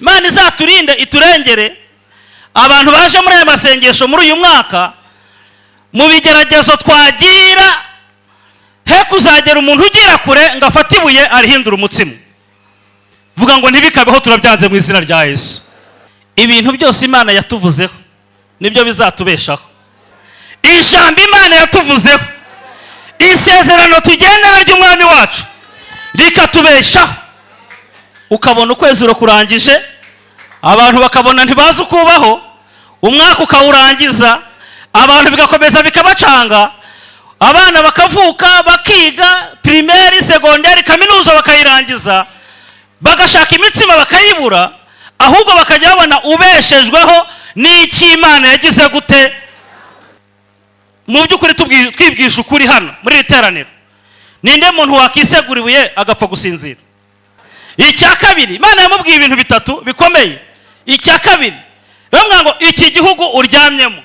Imana izaturinde iturengere. Abantu baje muri aya masengesho muri uyu mwaka, mu bigeragezo twagira, he kuzagera umuntu ugira kure ngo afate ibuye arihindura umutsima. Vuga ngo ntibikabeho, turabyanze mu izina rya Yesu. Ibintu byose Imana yatuvuzeho nibyo bizatubeshaho. Ijambo Imana yatuvuzeho, isezerano tugendana ry'umwami wacu rikatubeshaho. Ukabona ukwezi urakurangije, abantu bakabona ntibazi ukubaho, umwaka ukawurangiza, abantu bigakomeza bikabacanga, abana bakavuka bakiga primaire, secondaire, kaminuza bakayirangiza, bagashaka imitsima bakayibura, ahubwo bakajya babona ubeshejweho n'icyo Imana yagize gute. Mu by'ukuri twibwisha ukuri hano muri iri teraniro, ninde muntu wakisegura ibuye agapfa gusinzira? Icya kabiri, Imana yamubwiye ibintu bitatu bikomeye. Icya kabiri, bamubwira ngo iki gihugu uryamyemo,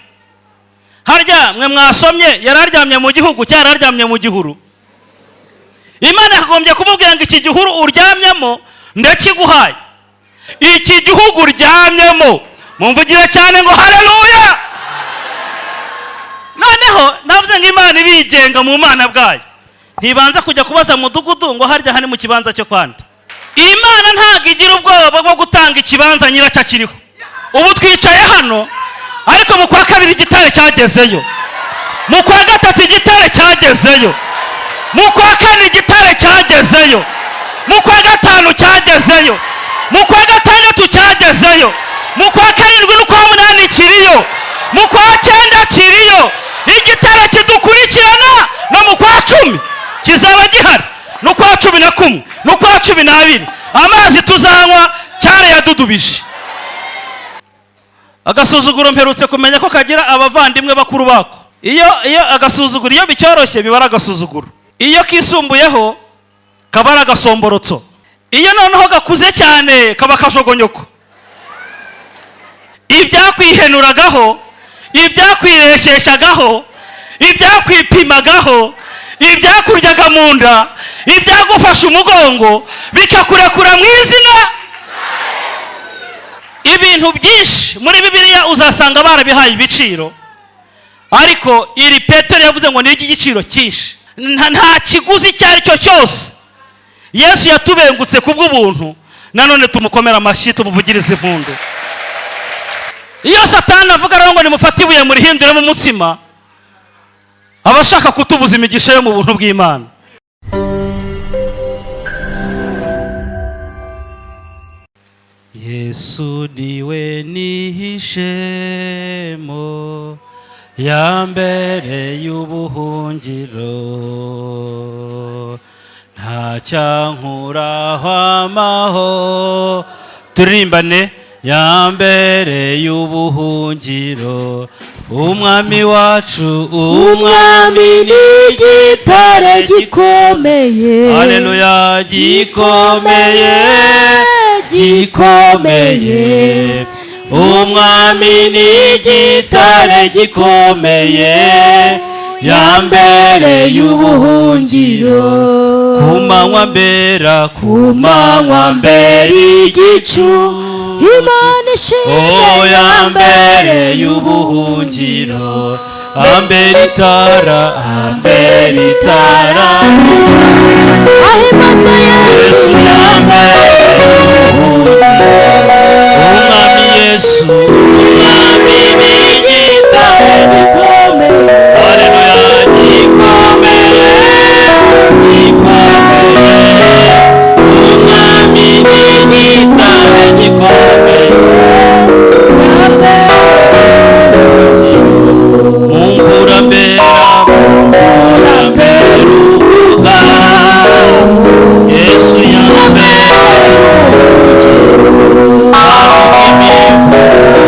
harya mwe mwasomye yari aryamye mu gihugu cyangwa yari aryamye mu gihuru? Imana yakagombye kumubwira ngo iki gihuru uryamyemo ndakiguhaye, iki gihugu uryamyemo. Mumvugire cyane ngo haleluya. Noneho navuze ngo Imana irigenga mu mana bwayo, ntibanza kujya kubaza mudugudu ngo harya hani mu kibanza cyo kwanda. Imana ntabwo igira ubwoba bwo gutanga ikibanza nyiracyo akiriho. Ubu twicaye hano, ariko mu kwa kabiri igitare cyagezeyo, mu kwa gatatu igitare cyagezeyo, mu kwa kane igitare cyagezeyo, mu kwa gatanu cyagezeyo, mu kwa gatandatu cyagezeyo, mu kwa karindwi n'ukwa munani kiriyo, mu kwa cyenda kiriyo. Igitare kidukurikirana no mu kwa 10 kizaba gihari, n'ukwa 11 n'ukwa 12. Amazi tuzanywa cyarayadudubije. Agasuzuguro mperutse kumenya ko kagira abavandimwe bakuru bako. Iyo agasuzuguro iyo bicyoroshye biba ari agasuzuguro, iyo kisumbuyeho kaba ari agasomborotso, iyo noneho gakuze cyane kaba kajogonyoko. Ibyakwihenuragaho, ibyakwiresheshagaho, ibyakwipimagaho, ibyakuryaga mu nda, ibyagufasha umugongo bikakurekura mu izina. Ibintu byinshi muri Bibiliya uzasanga barabihaye ibiciro, ariko iri Petero yavuze ngo ni iry'igiciro cyinshi. Nta kiguzi icyo ari cyo cyose. Yesu yatubengutse kubw'ubuntu, nanone tumukomera amashyi, tumuvugirize impundu. Iyo Satani avuga rero ngo nimufate ibuye murihinduremo umutsima, aba ashaka kutubuza imigisha yo mu buntu bw'Imana. Yesu niwe nihishemo, ya mbere y'ubuhungiro, nta cyankuraho amahoro. Turirimbane ya mbere y'ubuhungiro, umwami wacu, umwami ni igitare gikomeye. Haleluya, gikomeye, gikomeye, umwami ni igitare gikomeye, ya mbere y'ubuhungiro. Ku manywa mbera, ku manywa mbera igicu, Imana ishimwe, ya mbere y'ubuhungiro, ambera itara, ambera itara, ahimbazwe Yesu ya mbere y'ubuhungiro, umwami Yesu, umwami ni igitare gikomeye, haleluya, gikomeye, gikomeye, umwami ni igitare gikomeye, mu mvura mbera, mu mvura mbera ubuga, Yesu ya mbere, aruga imivugo.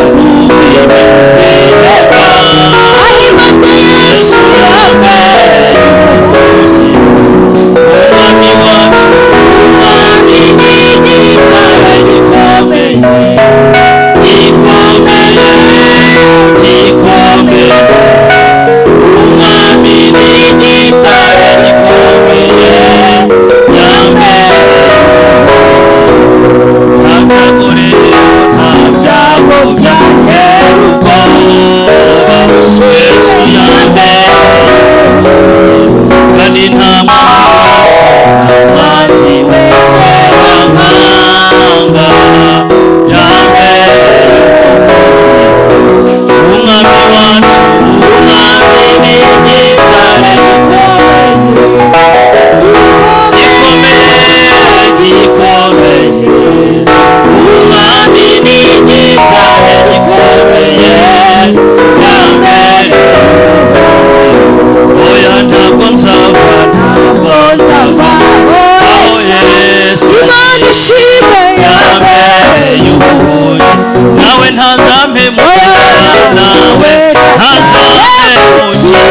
Ntazampemukira, nawe ntazahemukira,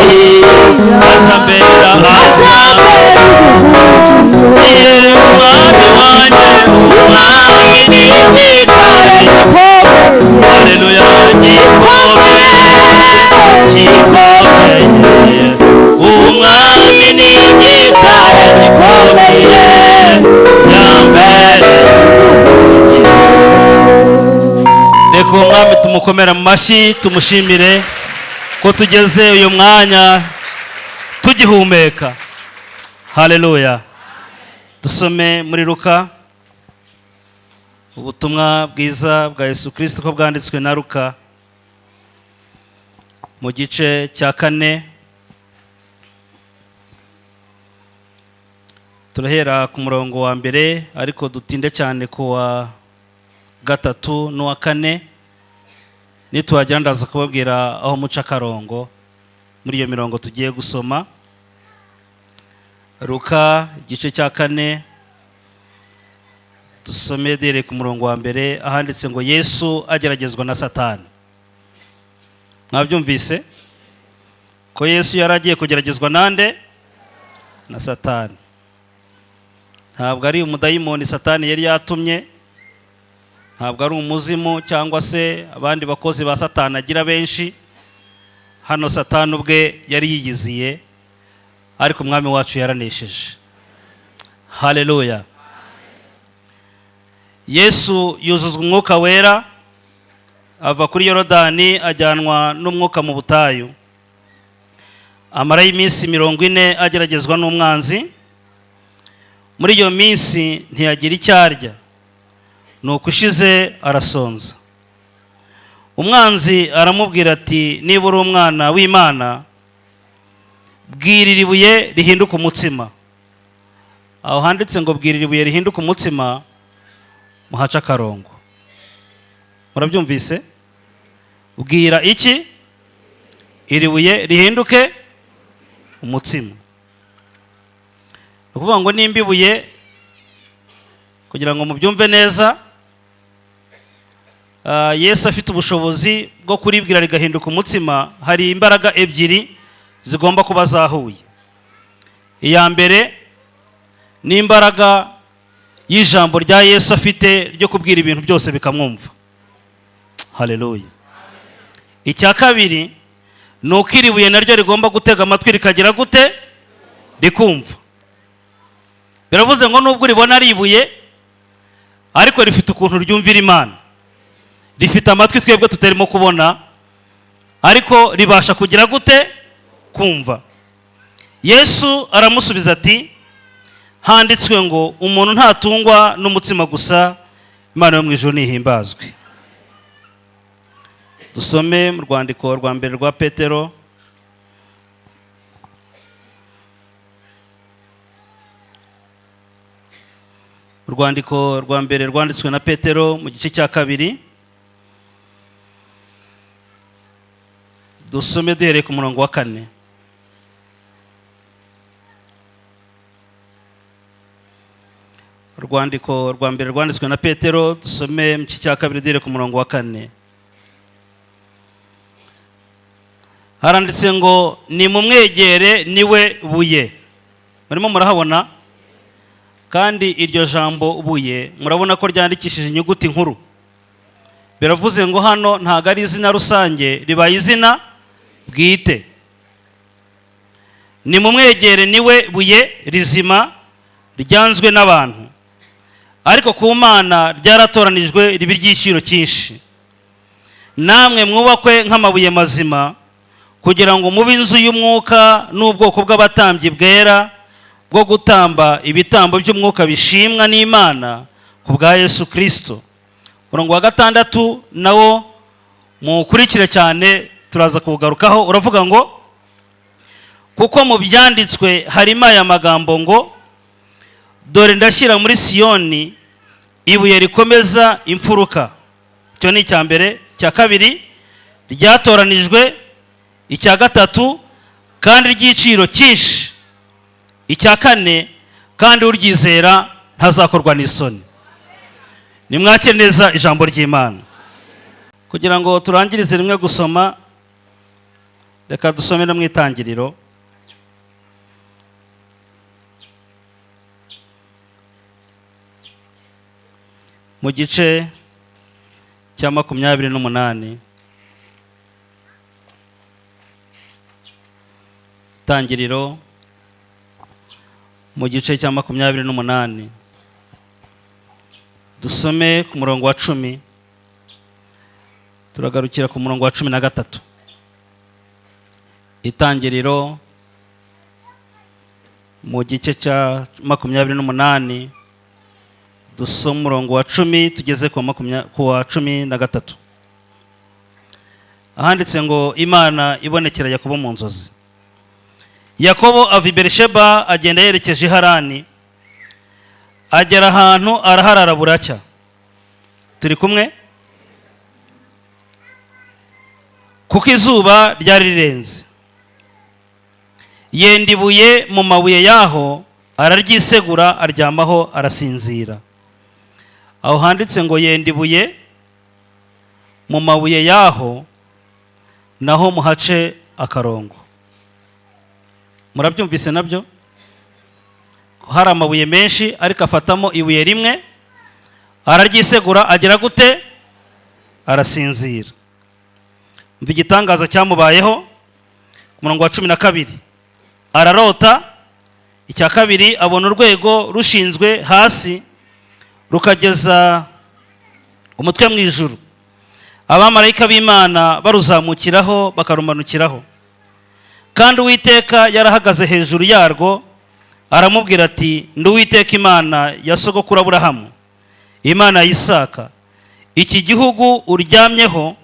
azambera, Azambera ubuhungiro. Ye umwami wanjye, umwami Ni igitare gikomeye. Haleluya, gikomeye, gikomeye, umwami ni igitare gikomeye, yambere. Reka uwo mwami tumukomere mu mashyi, tumushimire ko tugeze uyu mwanya tugihumeka. Haleluya. Dusome muri Luka, ubutumwa bwiza bwa Yesu Kirisito ko bwanditswe na Luka, mu gice cya 4, turahera ku murongo wa 1, ariko dutinde cyane ku wa 3 n'uwa 4. Nituhagera ndaza kubabwira aho muca akarongo muri iyo mirongo tugiye gusoma. Luka igice cya 4, dusome duhereye ku murongo wa 1, ahanditse ngo Yesu ageragezwa na Satani. Mwabyumvise ko Yesu yari agiye kugeragezwa nande? Na Satani. Ntabwo ari umudayimoni Satani yari yatumye, ntabwo ari umuzimu cyangwa se abandi bakozi ba Satani agira benshi. Hano Satani ubwe yari yiyiziye, ariko umwami wacu yaranesheje. Haleluya. Yesu yuzuzwa umwuka wera, ava kuri Yorodani ajyanwa n'umwuka mu butayu, amarayo iminsi 40 ageragezwa n'umwanzi. Muri iyo minsi ntiyagira icyo arya, nuko ushize arasonza. Umwanzi aramubwira ati: niba uri umwana w'Imana, bwirira ibuye rihinduka umutsima. Aho handitse ngo bwirira ibuye rihinduka umutsima, muhaca akarongo. Murabyumvise? Bwira iki? Iri buye rihinduke umutsima. Ni ukuvuga ngo nimba ibuye, kugira ngo mubyumve neza, Yesu afite ubushobozi bwo kuribwira rigahinduka umutsima, hari imbaraga ebyiri zigomba kuba zahuye. Iya mbere ni imbaraga y'ijambo rya Yesu afite ryo kubwira ibintu byose bikamwumva. Haleluya. Icya kabiri ni uko iri buye naryo rigomba gutega amatwi rikagira gute? Rikumva. Biravuze ngo nubwo uribona ari ibuye, ariko rifite ukuntu ryumvira Imana, rifite amatwi twebwe tutarimo kubona, ariko ribasha kugira gute? Kumva. Yesu aramusubiza ati: handitswe ngo umuntu ntatungwa n'umutsima gusa, Imana yo mu ijuru nihimbazwe. Dusome mu rwandiko rwa mbere rwa Petero, urwandiko rwa mbere rwanditswe na Petero mu gice cya 2, dusome duhereye ku murongo wa 4. Urwandiko rwa mbere rwanditswe na Petero, dusome mu gice cya 2 duhereye ku murongo wa 4. Haranditse ngo nimumwegere niwe buye. Murimo murahabona? Kandi iryo jambo buye murabona ko ryandikishije inyuguti nkuru. Biravuze ngo hano ntago ari izina rusange, ribaye izina bwite. Nimumwegere niwe buye rizima ryanzwe n'abantu, ariko ku Mana ryaratoranijwe ribe iry'igiciro cyinshi. Namwe mwubakwe nk'amabuye mazima, kugira ngo mube inzu y'umwuka n'ubwoko bw'abatambyi bwera bwo gutamba ibitambo by'umwuka bishimwa n'Imana ku bwa Yesu Kristo. Umurongo wa 6 nawo mukurikire cyane, turaza kugarukaho. Uravuga ngo kuko mu byanditswe harimo aya magambo ngo dore ndashyira muri Siyoni ibuye rikomeza imfuruka. Icyo ni icya mbere. Icya kabiri ryatoranijwe. Icya gatatu kandi ry'igiciro cyinshi. Icya kane kandi uryizera ntazakorwa n'isoni. Nimwakire neza ijambo ry'Imana. Kugira ngo turangirize rimwe gusoma, reka dusome no mu Itangiriro. Mu gice cya 28, Itangiriro mu gice cya 28, dusome ku murongo wa 10, turagarukira ku murongo wa 13. Itangiriro mu gice cya 28, dusome umurongo wa 10 tugeze ku wa 13. Ahanditse ngo Imana ibonekera Yakobo mu nzozi. Yakobo ava i Berisheba agenda yerekeje i Harani, agera ahantu araharara buracya. Turi kumwe? Kuko izuba ryari rirenze. Yenda ibuye mu mabuye yaho araryisegura, aryamaho arasinzira. Aho handitse ngo yenda ibuye mu mabuye yaho, naho muhace akarongo. Murabyumvise nabyo? Hari amabuye menshi ariko afatamo ibuye rimwe araryisegura, agera gute? Arasinzira. Mva igitangaza cyamubayeho. Ku murongo wa 12 ararota. Icya kabiri abona urwego rushinzwe hasi rukageza umutwe mu ijuru, abamarayika b'Imana baruzamukiraho bakarumanukiraho. Kandi Uwiteka yarahagaze hejuru yarwo, aramubwira ati: ndi Uwiteka Imana ya sogokuru Aburahamu, Imana ya Isaka. Iki gihugu uryamyeho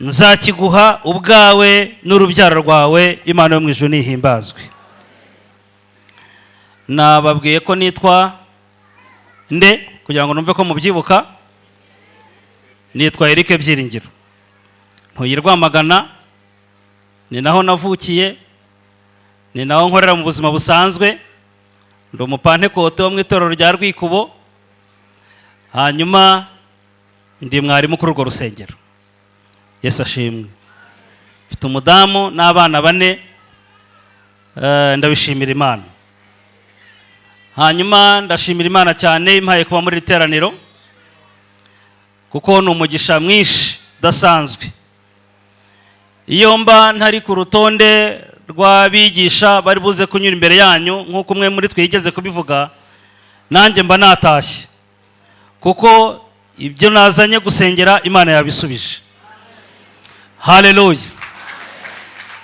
nzakiguha ubwawe n'urubyaro rwawe. Imana yo mu ijuru nihimbazwe. Nababwiye ko nitwa nde kugira ngo numve ko mubyibuka. Nitwa Eric Byiringiro, ntuye Rwamagana, ni naho navukiye, ni naho nkorera mu buzima busanzwe. Ndi umupantekote wo mu itorero rya Rwikubo, hanyuma ndi mwarimu kuri urwo rusengero. Yesu ashimwe. Mfite umudamu n'abana 4, ndabishimira Imana. Hanyuma ndashimira Imana cyane impaye kuba muri iteraniro, kuko ni umugisha mwinshi udasanzwe. Iyo mba ntari ku rutonde rw'abigisha bari buze kunyura imbere yanyu nk'uko umwe muri twe yigeze kubivuga, nanjye mba natashye, kuko ibyo nazanye gusengera Imana yabisubije. Haleluya.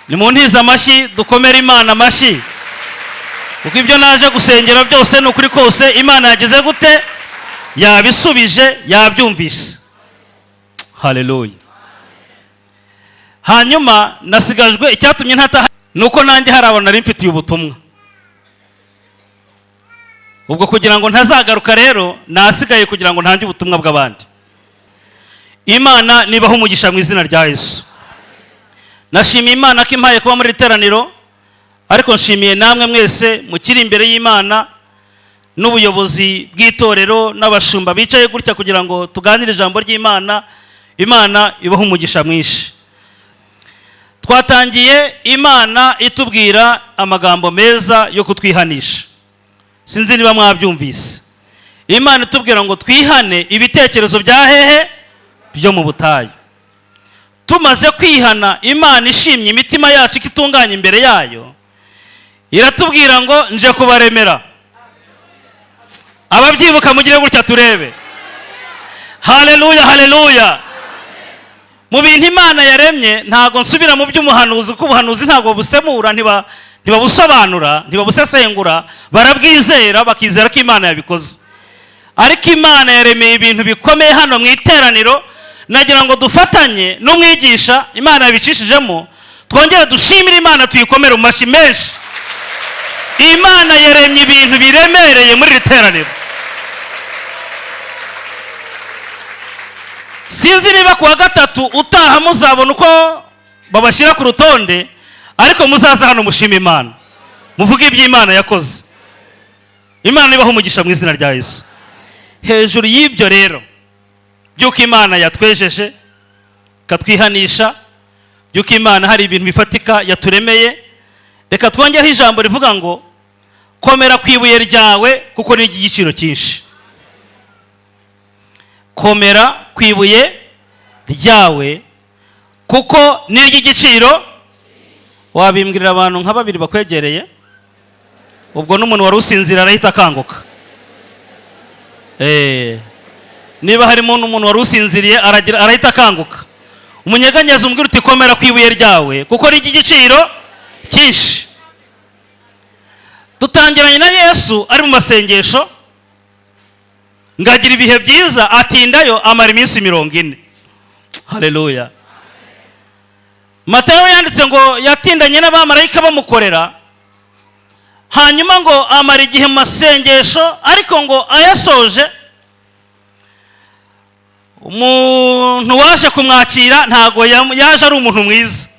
Nimuntize amashyi, dukomere Imana amashyi, kuko ibyo naje gusengera byose ni ukuri kose Imana yagize gute? Yabisubije, yabyumvise. Haleluya. Hanyuma nasigajwe icyatumye ntataha nuko nanjye hari abantu nari mfitiye ubutumwa. Ubwo kugira ngo ntazagaruka rero nasigaye kugira ngo ntange ubutumwa bw'abandi. Imana nibaho umugisha mu izina rya Yesu. Nashimiye Imana ko impaye kuba muri iteraniro, ariko nshimiye namwe mwese mukiri imbere y'Imana n'ubuyobozi bw'itorero n'abashumba bicaye gutya kugira ngo tuganire ijambo ry'Imana. Imana ibaho umugisha mwinshi. Twatangiye Imana itubwira amagambo meza yo kutwihanisha. Sinzi niba mwabyumvise. Imana itubwira ngo twihane ibitekerezo bya hehe? Byo mu butayu. Tumaze kwihana, Imana ishimye imitima yacu ikitunganya imbere yayo, iratubwira ngo nje kubaremera. Ababyibuka mugire gutya turebe. Haleluya, haleluya. Mu bintu Imana yaremye ntago nsubira mu by'umuhanuzi, kuko ubuhanuzi ntago busemura, ntibabusobanura, ntibabusesengura, barabwizera bakizera ko Imana yabikoze. Ariko Imana yaremeye ibintu bikomeye hano mu iteraniro. Nagira ngo dufatanye n'umwigisha Imana yabicishijemo, twongere dushimire Imana, tuyikomere mu mashyi menshi. Imana yaremye ibintu biremereye muri iri teraniro. Sinzi niba kuwa gatatu utaha muzabona uko babashyira ku rutonde, ariko muzaza hano mushime Imana, muvuge iby'Imana yakoze. Imana ibaho umugisha mu izina rya Yesu. Hejuru y'ibyo rero, By'uko Imana yatwejeje ikatwihanisha, by'uko Imana hari ibintu bifatika yaturemeye, reka twongereho ijambo rivuga ngo komera ku ibuye ryawe kuko ni iry'igiciro cyinshi. Komera ku ibuye ryawe kuko ni iry'igiciro. Wabimbwirira abantu nka babiri bakwegereye, ubwo n'umuntu wari usinzira arahita akanguka. Niba harimo n'umuntu wari usinziriye arahita akanguka. Umunyeganyeza umbwira uti komera ku ibuye ryawe kuko ni iry'igiciro cyinshi. Dutangiranye na Yesu ari mu masengesho, ngagira ibihe byiza, atindayo amara iminsi 40. Haleluya. Matayo yanditse ngo yatindanye n'abamarayika bamukorera, hanyuma ngo amara igihe mu masengesho, ariko ngo ayasoje umuntu waje kumwakira ntago yaje ari umuntu mwiza.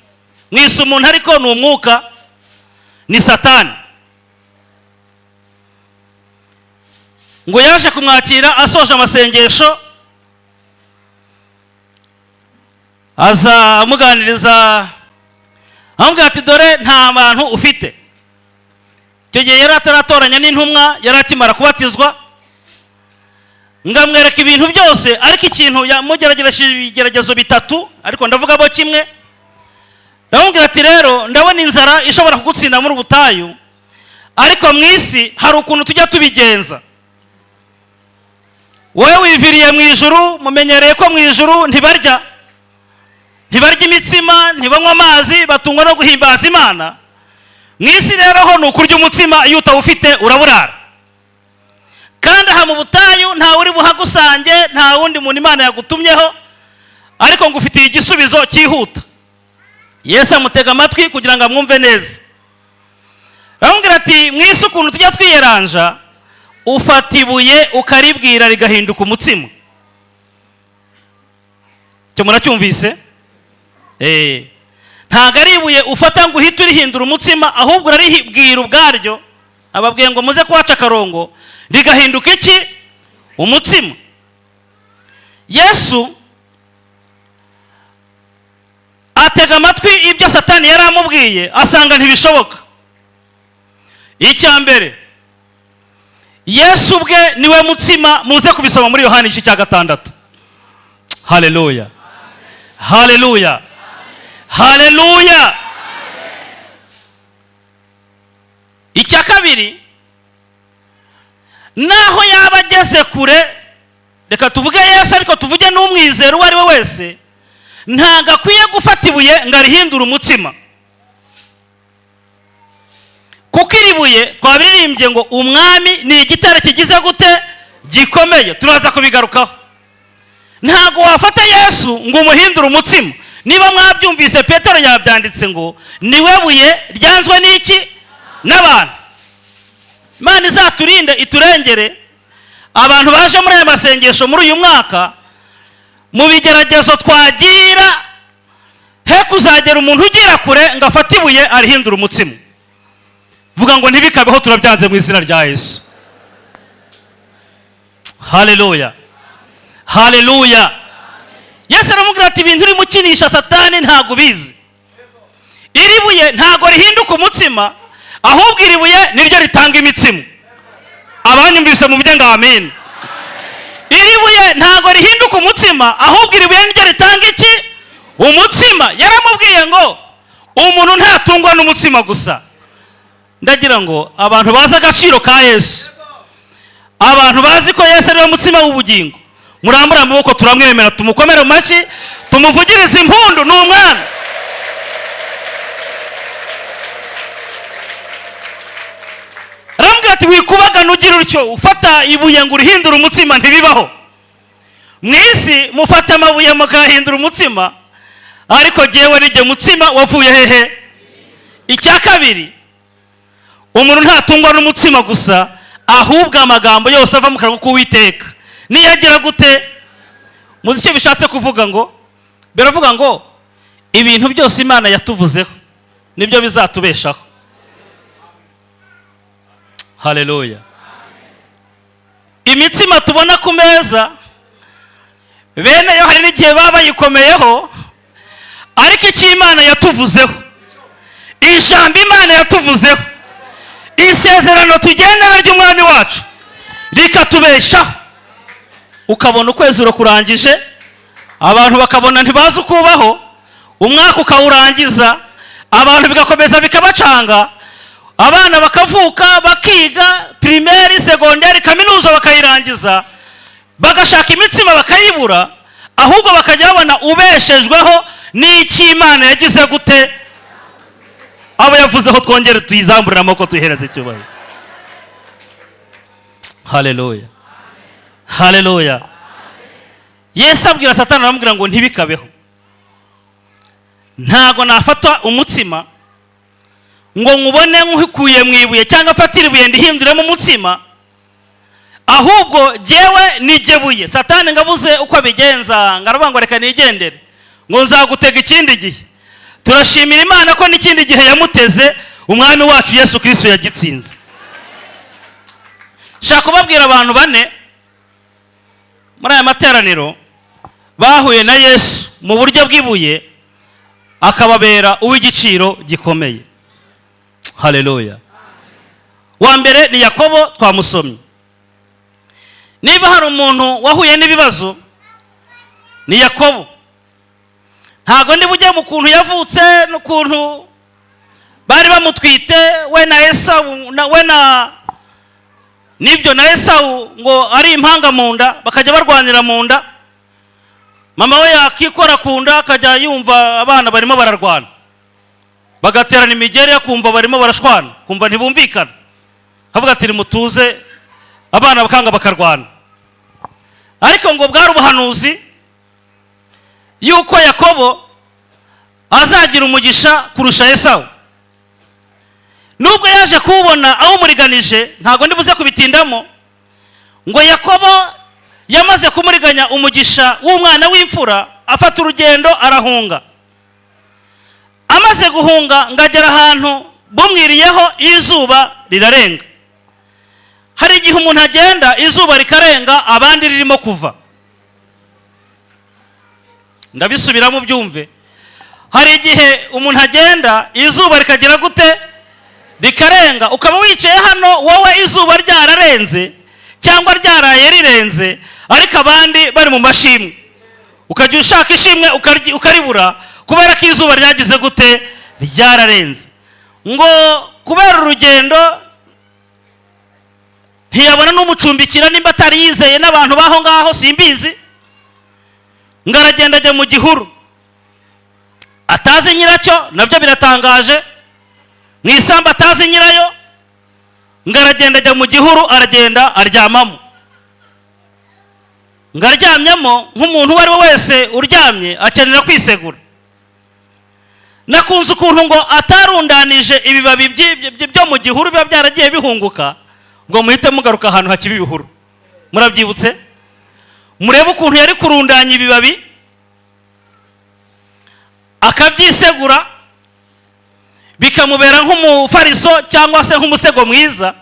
Mwise umuntu ariko ni umwuka, ni Satani. Ngo yaje kumwakira asoje amasengesho, aza amuganiriza, amubwira ati dore nta bantu ufite. Icyo gihe yari ataratoranya n'intumwa, yari akimara kubatizwa. Ngamwereka ibintu byose, ariko ikintu yamugeragereje ibigeragezo bitatu, ariko ndavuga bo kimwe. Ndamubwira ati rero ndabona inzara ishobora kugutsinda muri ubutayu, ariko mu isi hari ukuntu tujya tubigenza. Wowe wiviriye mu ijuru, mumenyereye ko mu ijuru ntibarya imitsima, ntibanywa amazi, batungwa no guhimbaza Imana. Mu isi rero ho ni ukurya umutsima, iyo utawufite uraburara. Kandi aha mu butayu ntawe uri buhagusange, nta wundi muntu Imana yagutumyeho, ariko ngufitiye igisubizo cyihuta. Yesu amutega amatwi kugira ngo amwumve neza. Aramubwira ati mu isi ukuntu tujya twiyeranja, ufata ibuye ukaribwira rigahinduka umutsima. Icyo muracyumvise? Ntago ari ibuye ufata ngo uhite urihindura umutsima, ahubwo uraribwira ubwaryo, ababwiye ngo muze kuhaca akarongo, rigahinduka iki? Umutsima. Yesu atega amatwi ibyo Satani yari amubwiye, asanga ntibishoboka. Icya mbere, Yesu ubwe niwe mutsima, muze kubisoma muri Yohana igice cya 6. Haleluya, haleluya, haleluya. Icya kabiri, naho yaba ageze kure, reka tuvuge Yesu ariko tuvuge n'umwizera uwo ari we wese, ntago akwiye gufata ibuye ngo arihindure umutsima. Kuko iri buye twabiririmbye ngo umwami ni igitare kigize gute? Gikomeye. Turaza kubigarukaho. Ntago wafata Yesu ngo umuhindure umutsima. Niba mwabyumvise, Petero yabyanditse ngo niwe buye ryanzwe n'iki? N'abantu. Imana izaturinde iturengere abantu baje muri aya masengesho muri uyu mwaka, mu bigeragezo twagira, he kuzagera umuntu ugira kure ngo afate ibuye arihindure umutsima. Vuga ngo ntibikabeho, turabyanze mu izina rya Yesu. Haleluya, haleluya. Yesu aramubwira ati ibintu urimo ukinisha Satani ntago ubizi. Iri buye ntago rihinduka umutsima, ahubwo iri buye niryo ritanga imitsima. Abanyumvise muvuge ngo amen. Iri buye ntago rihinduka umutsima, ahubwo iri buye niryo ritanga iki? Umutsima. Yaramubwiye ngo umuntu ntatungwa n'umutsima gusa. Ndagira ngo abantu bazi agaciro ka Yesu, abantu bazi ko Yesu ari we mutsima w'ubugingo, murambure amaboko, turamwemera, tumukomere mu mashyi, tumuvugirize impundu, ni umwami. Arambwira ati wikubagana ugira utyo, ufata ibuye ngo urihindure umutsima, ntibibaho. Mu isi mufata amabuye mukahindura umutsima, ariko jyewe nijye mutsima wavuye hehe? Icya kabiri, umuntu ntatungwa n'umutsima gusa, ahubwo amagambo yose ava mu kanwa k'Uwiteka. Niyagira gute? Muzi icyo bishatse kuvuga? Ngo biravuga ngo ibintu byose Imana yatuvuzeho nibyo bizatubeshaho. Haleluya. Imitsima tubona ku meza Bene yo hari n'igihe baba bayikomeyeho, ariko icyo Imana yatuvuzeho, ijambo Imana yatuvuzeho, isezerano tugendana ry'Umwami wacu rikatubeshaho. Ukabona ukwezi urakurangije, abantu bakabona ntibazi uko ubaho, umwaka ukawurangiza, abantu bigakomeza bikabacanga, abana bakavuka, bakiga primaire, secondaire, kaminuza bakayirangiza, bagashaka imitsima bakayibura, ahubwo bakajya babona ubeshejweho n'icyo Imana yagize gute, abo yavuzeho. Twongere tuyizamurire amaboko, tuyihereze icyubahiro. Haleluya, haleluya! Yesu abwira Satani, aramubwira ngo: "Ntibikabeho, ntago nafata umutsima ngo nkubone nk'ukuye mu ibuye, cyangwa mfatire ibuye ndihinduremo umutsima, ahubwo jyewe nigebuye." Satani ngo abuze uko abigenza, ngo aravuga ngo: "Reka nigendere," ngo: "Nzagutega ikindi gihe." Turashimira Imana ko n'ikindi gihe yamuteze, Umwami wacu Yesu Kirisito yagitsinze. Shaka kubabwira abantu bane muri aya materaniro bahuye na Yesu mu buryo bw'ibuye, akababera uw'igiciro gikomeye. Haleluya! Wa mbere ni Yakobo, twamusomye. Niba hari umuntu wahuye n'ibibazo ni Yakobo. Ntabwo ndi bujye mu kuntu yavutse n'ukuntu bari bamutwite we na Esawu, we na nibyo na Esawu, ngo ari impanga mu nda, bakajya barwanira mu nda. Mama we yakikora ku nda akajya yumva abana barimo bararwana, bagaterana imigeri, akumva barimo barashwana, kumva ntibumvikana, avuga ati: "Nimutuze." Abana bakanga bakarwana. Ariko ngo bwari ubuhanuzi yuko Yakobo azagira umugisha kurusha Esawu. Nubwo yaje kuwubona awumuriganije, ntabwo ndibuze kubitindamo. Ngo Yakobo yamaze kumuriganya umugisha w'umwana w'imfura, afata urugendo arahunga. Amaze guhunga, ngo agera ahantu bumwiriyeho, izuba rirarenga. Hari igihe umuntu agenda izuba rikarenga, abandi ririmo kuva. Ndabisubiramo byumve: hari igihe umuntu agenda izuba rikagira gute? Rikarenga. Ukaba wicaye hano wowe izuba ryararenze cyangwa ryaraye rirenze, ariko abandi bari mu mashimwe. Ukajya ushaka ishimwe ukaribura kubera ko izuba ryagize gute? Ryararenze. Ngo kubera urugendo ntiyabona n'umucumbikira, nimba atari yizeye n'abantu b'aho ngaho simbizi. Ngo aragenda ajya mu gihuru atazi nyiracyo, nabyo biratangaje, mu isambu atazi nyirayo. Ngo aragenda ajya mu gihuru, aragenda aryamamo. Ngo aryamyemo, nk'umuntu uwo ari we wese uryamye akenera kwisegura. Nakunze ukuntu ngo atarundanije ibibabi byo mu gihuru biba byaragiye bihunguka, ngo muhite mugaruka ahantu hakiba ibihuru. Murabyibutse, murebe ukuntu yari kurundanya ibibabi akabyisegura, bikamubera nk'umufariso cyangwa se nk'umusego mwiza.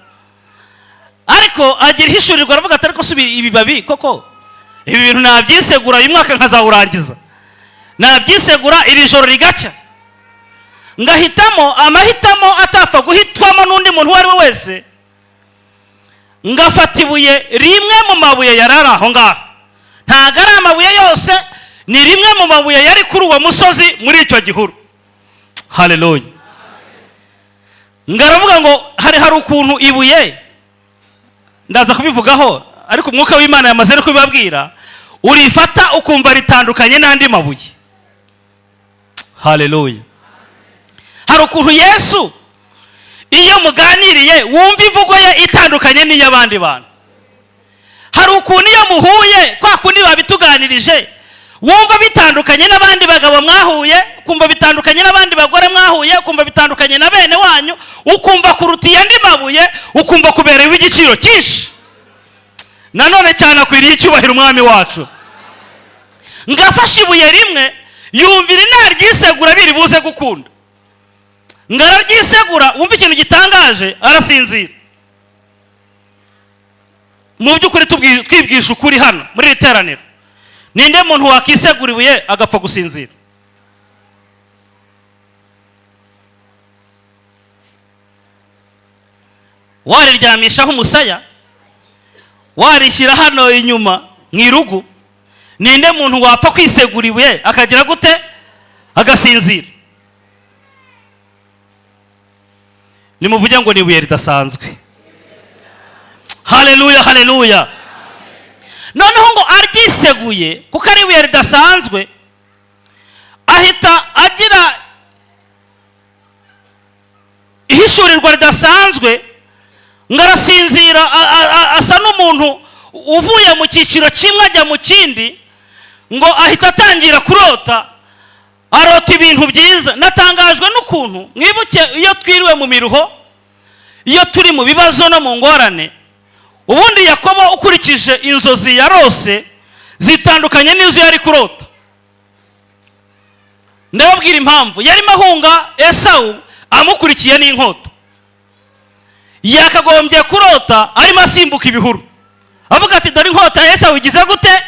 Ariko agira ihishurirwa, aravuga ati: "Ariko si ibibabi koko, ibi bintu nabyisegura uyu mwaka nkazawurangiza, nabyisegura iri joro rigacya?" Ngahitamo amahitamo atapfa guhitwamo n'undi muntu uwo ari we wese, ngafata ibuye rimwe mu mabuye yari ari aho ngaho. Ntabwo ari amabuye yose, ni rimwe mu mabuye yari kuri uwo musozi muri icyo gihuru. Haleluya! Ngaravuga ngo hari ukuntu ibuye, ndaza kubivugaho, ariko Umwuka w'Imana yamaze no kubibabwira, urifata ukumva ritandukanye n'andi mabuye. Haleluya! Hari ukuntu Yesu iyo muganiriye wumva imvugo ye itandukanye n'iy'abandi bantu. Hari ukuntu iyo muhuye, kwa kundi babituganirije, wumva bitandukanye n'abandi bagabo mwahuye, ukumva bitandukanye n'abandi bagore mwahuye, ukumva bitandukanye na bene wanyu, ukumva kuruta iyandi mabuye, ukumva kuberewe igiciro cyinshi. Nanone cyane akwiriye icyubahiro Umwami wacu. Ngafashe ibuye rimwe, yumvira inaryisegura biri buze gukunda, ngo araryisegura. Wumva ikintu gitangaje, arasinzira. Mu by'ukuri, twibwisha ukuri hano muri iri teraniro, Ninde muntu wakisegura ibuye agapfa gusinzira? Wariryamishaho umusaya, warishyira hano inyuma mu irugu, ninde muntu wapfa kwisegura ibuye akagira gute? Agasinzira. Nimuvuge ngo ni ibuye ridasanzwe. Haleluya, haleluya. Noneho ngo aryiseguye, kuko ari ibuye ridasanzwe, ahita agira ihishurirwa ridasanzwe, ngo arasinzira, asa n'umuntu uvuye mu cyiciro kimwe ajya mu kindi, ngo ahita atangira kurota, arota ibintu byiza. Natangajwe n'ukuntu mwibuke iyo twiriwe mu miruho, iyo turi mu bibazo no mu ngorane, ubundi Yakobo ukurikije inzozi yarose zitandukanye n'izo yari kurota. Ndababwira impamvu. Yarimo ahunga Esawu amukurikiye n'inkota, yakagombye kurota arimo asimbuka ibihuru, avuga ati dore inkota ya Esawu igize gute?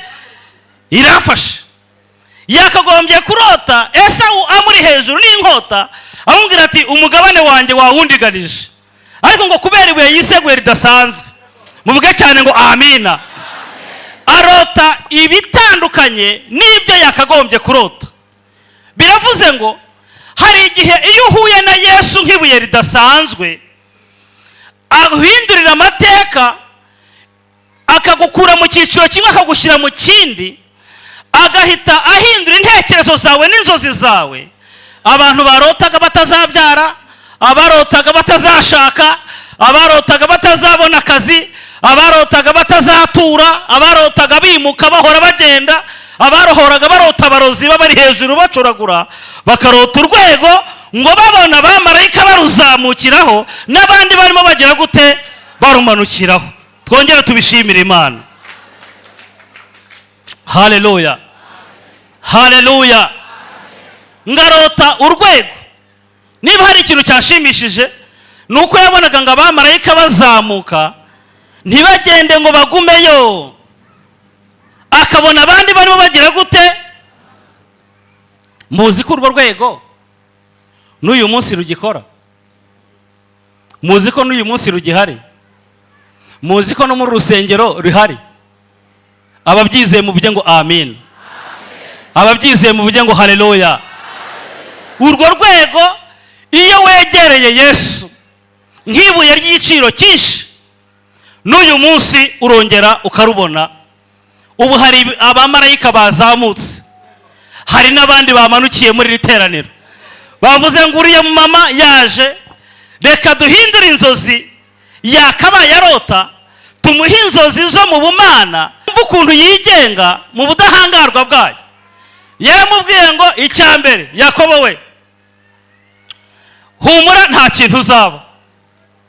Irafashe. Yakagombye kurota Esawu amuri hejuru n'inkota, amubwira ati umugabane wanjye wawundiganije. Ariko ngo kubera ibuye yiseguye ridasanzwe, muvuge cyane ngo amina, arota ibitandukanye n'ibyo yakagombye kurota. Biravuze ngo hari igihe iyo uhuye na Yesu nk'ibuye ridasanzwe, aguhindurira amateka, akagukura mu cyiciro kimwe akagushyira mu kindi, agahita ahindura intekerezo zawe n'inzozi zawe. Abantu barotaga batazabyara, abarotaga batazashaka, abarotaga batazabona akazi, abarotaga batazatura, abarotaga bimuka bahora bagenda, abarohoraga barota abarozi babari hejuru bacuragura, bakarota urwego ngo babona abamarayika baruzamukiraho n'abandi barimo bagira gute? Barumanukiraho. Twongere tubishimire Imana. Haleluya, haleluya. Ngarota urwego. Niba hari ikintu cyashimishije ni uko yabonaga ngo abamarayika bazamuka ntibagende ngo bagumeyo, akabona abandi barimo bagira gute? Muzi ko urwo rwego n'uyu munsi rugikora, muzi ko n'uyu munsi rugihari, muzi ko no muri rusengero ruhari. Ababyizeye muvuge ngo amin, ababyizeye muvuge ngo haleluya. Urwo rwego iyo wegereye Yesu nk'ibuye ry'igiciro cyinshi, n'uyu munsi urongera ukarubona. Ubu hari abamarayika bazamutse, hari n'abandi bamanukiye muri iri teraniro, bavuze ngo uriya mama yaje, reka duhindure inzozi yakabaye arota, tumuhe inzozi zo mu bumana. Umva ukuntu yigenga mu budahangarwa bwayo. Yaramubwiye ngo icya mbere, Yakobo we, humura nta kintu uzaba.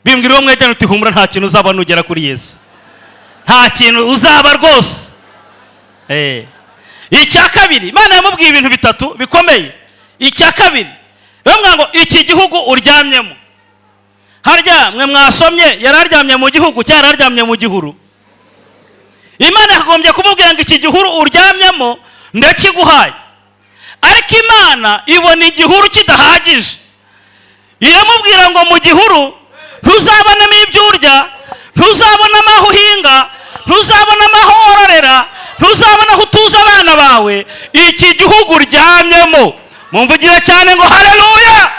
Bimbwira uwo mwegera uti humura nta kintu uzaba nugera kuri Yesu, nta kintu uzaba rwose. Icya kabiri, Imana yamubwiye ibintu bitatu bikomeye. Icya kabiri, bamubwira ngo iki gihugu uryamyemo, harya mwe mwasomye yararyamye mu gihugu cyangwa yararyamye mu gihuru? Imana yakagombye kumubwira ngo iki gihuru uryamyemo ndakiguhaye, ariko Imana ibona igihuru kidahagije, iramubwira ngo mu gihuru ntuzabonamo ibyo urya, ntuzabonamo aho uhinga, ntuzabonamo aho wororera, ntuzabona aho utuza abana bawe, iki gihugu uryamyemo. Mumvugire cyane ngo haleluya.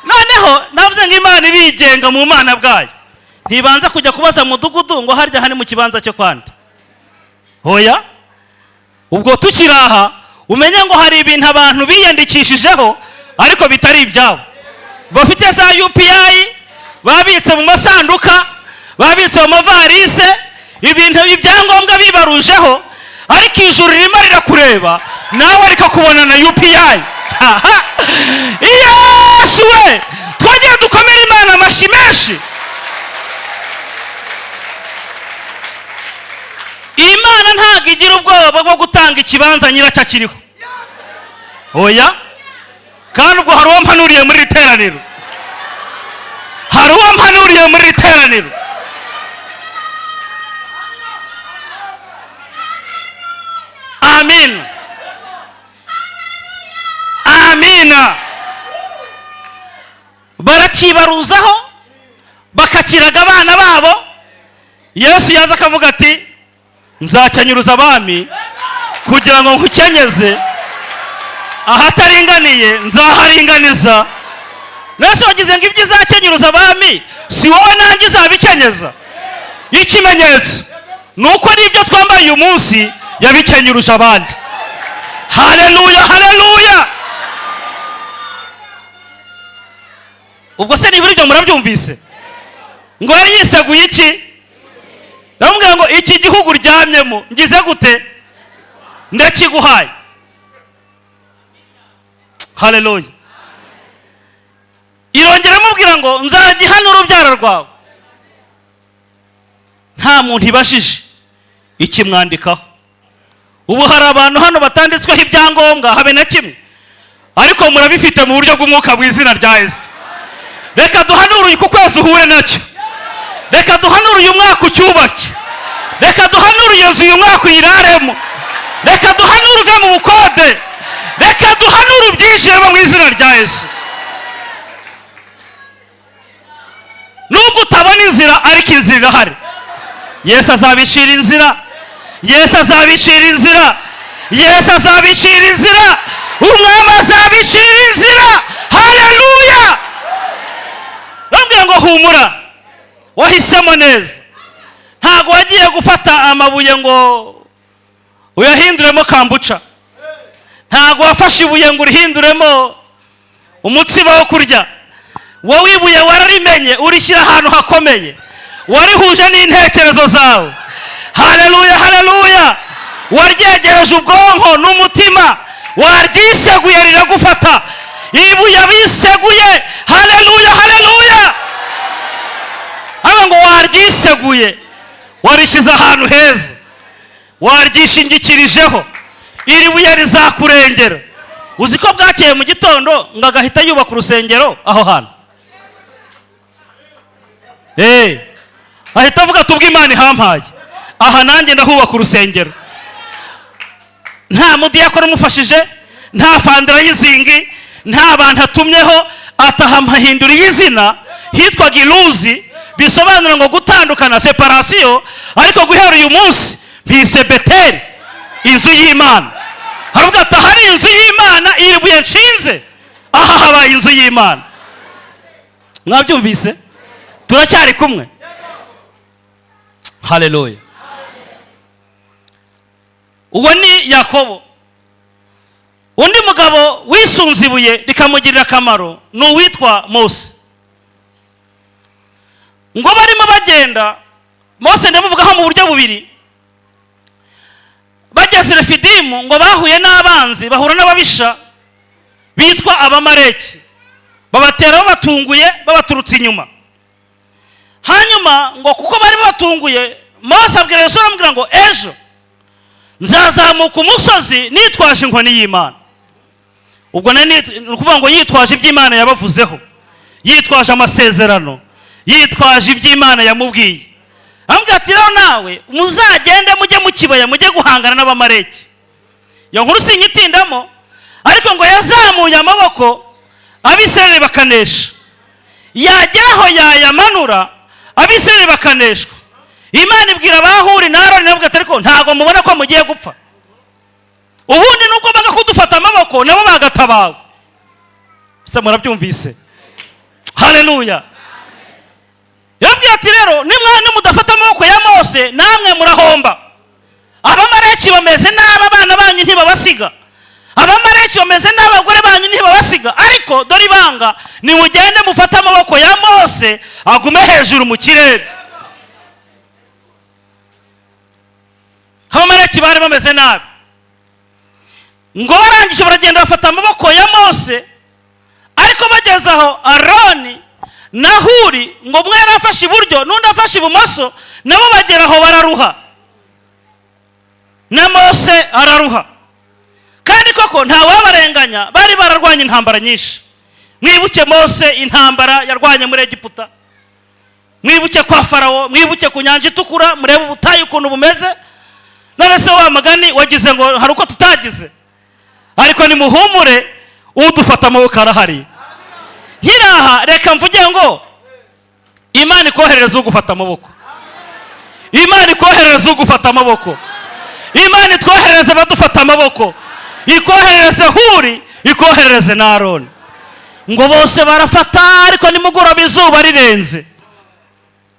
Noneho navuze ngo Imana irigenga mu mana bwayo, ntibanza kujya kubaza mudugudu ngo harya hani mu kibanza cyo kwanda. Hoya, ubwo tukiri aha umenye ngo hari ibintu abantu biyandikishijeho ariko bitari ibyabo, bafite za UPI babitse mu masanduka, babitse mu mavarise, ibintu ibyangombwa bibarujeho, ariko ijuru ririmo rirakureba nawe rikakubona na UPI. Yesu we, twongere dukomere Imana amashyi menshi. Imana ntabwo igira ubwoba bwo gutanga ikibanza nyiracyo akiriho. Oya, kandi ubwo hari uwo mpanuriye muri iri teraniro, hari uwo mpanuriye muri iri teraniro. Amin, amina. Barakibaruzaho, bakakiraga abana babo. Yesu yaza akavuga ati: "Nzakenyuruza abami kugira ngo nkukenyeze, ahataringaniye nzaharinganiza." Mbese wagize ngo ibyo izakenyuruza abami si wowe nanjye izabikenyeza? Ikimenyetso ni uko n'ibyo twambaye uyu munsi yabikenyuruje abandi. Haleluya, haleluya! Ubwo se nibura ibyo murabyumvise? Ngo yari yiseguye iki? Ndamubwira ngo: "Iki gihugu uryamyemo ngize gute? Ndakiguhaye." Haleluya! Irongera amubwira ngo: "Nzagiha n'urubyaro rwawe." Nta muntu ibajije, ikimwandikaho. Ubu hari abantu hano batanditsweho ibyangombwa habe na kimwe, ariko murabifite mu buryo bw'umwuka, mu izina rya Yesu. Reka duhanure uku kwezi uhure nacyo. Reka duhanure uyu mwaka ucyubake. Reka duhanure iyo nzu uyu mwaka uyiraremo. Reka duhanure uve mu bukode. Reka duhanure ubyinjiremo mu izina rya Yesu. Nubwo utabona inzira, ariko inzira irahari. Yesu azabicira inzira, Yesu azabicira inzira, Yesu azabicira inzira, Umwami azabicira inzira. Haleluya! Bambwiye ngo: "Humura, wahisemo neza." Ntabwo wagiye gufata amabuye ngo uyahinduremo kambuca, ntabwo wafashe ibuye ngo urihinduremo umutsima wo kurya. Wowe ibuye wararimenye, urishyira ahantu hakomeye, warihuje n'intekerezo zawe. Haleluya, haleluya! Waryegereje ubwonko n'umutima, waryiseguye riragufata. Ibuye biseguye, haleluya, haleluya! Hano ngo waryiseguye, warishyize ahantu heza, waryishingikirijeho, iri buye rizakurengera. Uzi ko bwakeye mu gitondo ngo agahita yubaka urusengero aho hantu? Ahita avuga ati: "Ubwo Imana ihampaye aha, nanjye ndahubaka urusengero." Nta mudiyakoni umufashije, nta fundraising, nta bantu atumyeho. Ataha mpahinduriye izina. Hitwaga Iluzi, bisobanura ngo gutandukana, séparation, ariko guhera uyu munsi mpise Beteri, inzu y'Imana. Haravuga ati: "Ahari inzu y'Imana, iri buye nshinze aha habaye inzu y'Imana." Mwabyumvise? Turacyari kumwe? Haleluya! Uwo ni Yakobo. Undi mugabo wisunze ibuye rikamugirira akamaro ni uwitwa Mose. Ngo barimo bagenda, Mose ndamuvugaho mu buryo bubiri. Bageze Refidimu, ngo bahuye n'abanzi, bahura n'ababisha bitwa Abamareki, babatera babatunguye, babaturutse inyuma. Hanyuma ngo kuko bari babatunguye, Mose abwira Yosuwa, aramubwira ngo: "Ejo nzazamuka umusozi nitwaje inkoni y'Imana." Ubwo ni ukuvuga ngo yitwaje iby'Imana yabavuzeho, yitwaje amasezerano, yitwaje iby'Imana yamubwiye. Amubwira ati: "Rero nawe muzagende mujye mu kibaya, mujye guhangana n'Abamareki." Iyo nkuru sinyitindamo, ariko ngo yazamuye amaboko, Abisirayeli bakanesha. Yagera aho yayamanura, Abisirayeli bakaneshwa. Imana ibwira Abahuri na Aroni navuga ati: "Ariko ntabwo mubona ko mugiye gupfa? Ubundi nubwo banga kudufata amaboko, nabo bagatabawe." Se murabyumvise? Haleluya! Yababwiye ati: "Rero nimwe mudafata amaboko ya Mose, namwe murahomba. Abamareki bameze nabi, abana banyu ntibabasiga. Abamareki bameze nabi, abagore banyu ntibabasiga. Ariko dore ibanga: nimugende mufate amaboko ya Mose agume hejuru mu kirere." Abamareki bari bameze nabi. Ngo barangije baragenda, bafata amaboko ya Mose, ariko bageze aho, Aroni na Huri, ngo umwe yari afashe iburyo n'undi afashe ibumoso, nabo bagera aho bararuha, na Mose araruha. Kandi koko ntawabarenganya, bari bararwanye intambara nyinshi. Mwibuke Mose intambara yarwanye muri Egiputa, mwibuke kwa Farawo, mwibuke ku Nyanja Itukura, murebe ubutayu ukuntu bumeze. None se wa mugani wagize ngo hari uko tutagize? Ariko nimuhumure, udufata amaboko arahari. Nkiraha reka mvuge ngo Imana ikoherereza ugufata amaboko, Imana ikoherereza ugufata amaboko, Imana itwoherereze abadufata amaboko, ikoherereze Huri, ikoherereze na Aroni. Ngo bose barafata, ariko nimugoroba izuba rirenze.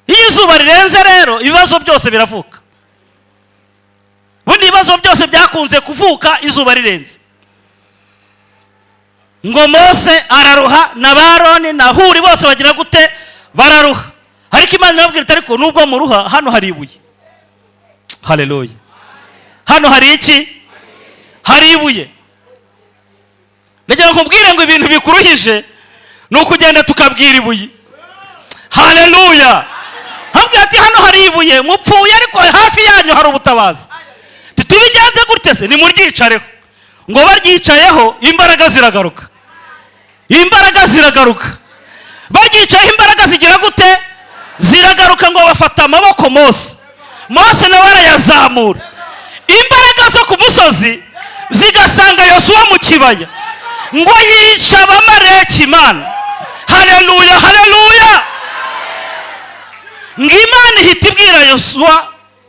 Iyo izuba rirenze rero ibibazo byose biravuka. Ubundi ibibazo byose byakunze kuvuka izuba rirenze. Ngo Mose araruha na ba Aroni na Huri bose bagira gute? Bararuha. Ariko Imana irababwira iti ariko nubwo muruha, hano hari ibuye. Haleluya! Hano hari iki? Hari ibuye. Ndagira ngo nkubwire ngo ibintu bikuruhije ni ukugenda tukabwira ibuye. Haleluya! Hambwira ati hano hari ibuye, mupfuye ariko hafi yanyu hari ubutabazi. Tubigenze gute se? Nimuryicareho. Ngo baryicayeho imbaraga ziragaruka, imbaraga ziragaruka. Baryicayeho imbaraga zigira gute? Ziragaruka. Ngo bafata amaboko Mose, Mose nawe arayazamura, imbaraga zo ku musozi zigasanga Yosuwa mu kibaya, ngo yica Abamaleki. Imana, haleluya, haleluya! Ngo Imana ihita ibwira Yosuwa